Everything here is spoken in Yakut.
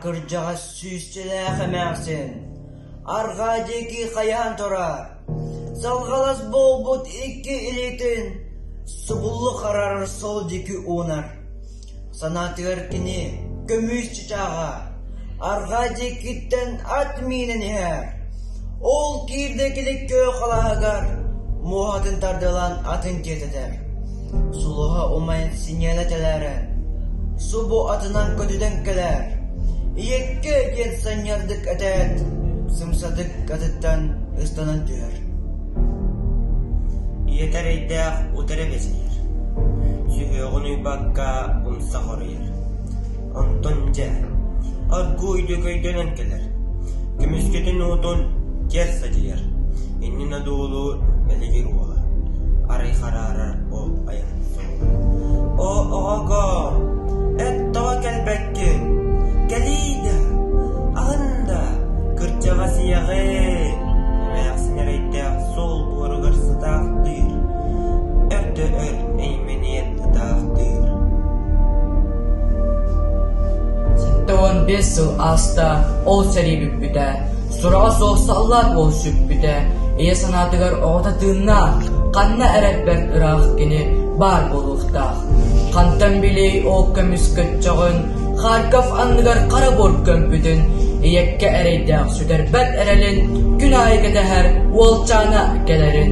кырдьаҕас сүүсчэлээх эмээхсин арҕаа диэки хайаан турар, салҕалас буолбут икки илиитин субуллу хараарар сол диэки уунар. Санаатыгар кини көмүс чычааҕа арҕаа диэкиттэн ат миинэн иһэр. Ол киирдэ кини күөх алааһыгар муоһатын тардылаан атын тиэтэтэр. Сулуһа умайан синньэлэ тэлээрэн, субу атынан көтүтэн кэлэр. Ийэккэ диэн санньыардык этээт, сымсатык атыттан ыстанан түһэр. Ийэтэ эрэйдээх утары бэчийэр, сүһүөҕүн уйбакка умса хоруйар. Онтон дьэ, оргууйдук өйдөнөн кэлэр, көмүскэтин уутун киэр садьыйар, иннин одуулуур мэлигир уола, арай хараарар ол айанын суола. Оо, оҕокоо, эт тоҕо кэлбэккин? Кэлиий да, аһын да, кырдьаҕас ийэҕин, эмээхсин эрэйдээх суол буоругар сытаахтыыр, өр да өр эймэниэн ытаахтыыр. 75 сыл ааста, ол сэрии бүппүтэ. Сураҕа суох саллаат уол сүппүтэ. Ийэ санаатыгар оҕото тыыннаах, ханна эрэ бэрт ыраах кини баар буолуохтаах. Хантан билиэй ол көмүс көччөҕүн, Харьков анныгар хара буор көмпүтүн, ийэккэ эрэйдээх сүтэрбэт эрэлин, күн аайы кэтэһэр уолчаана кэлэрин.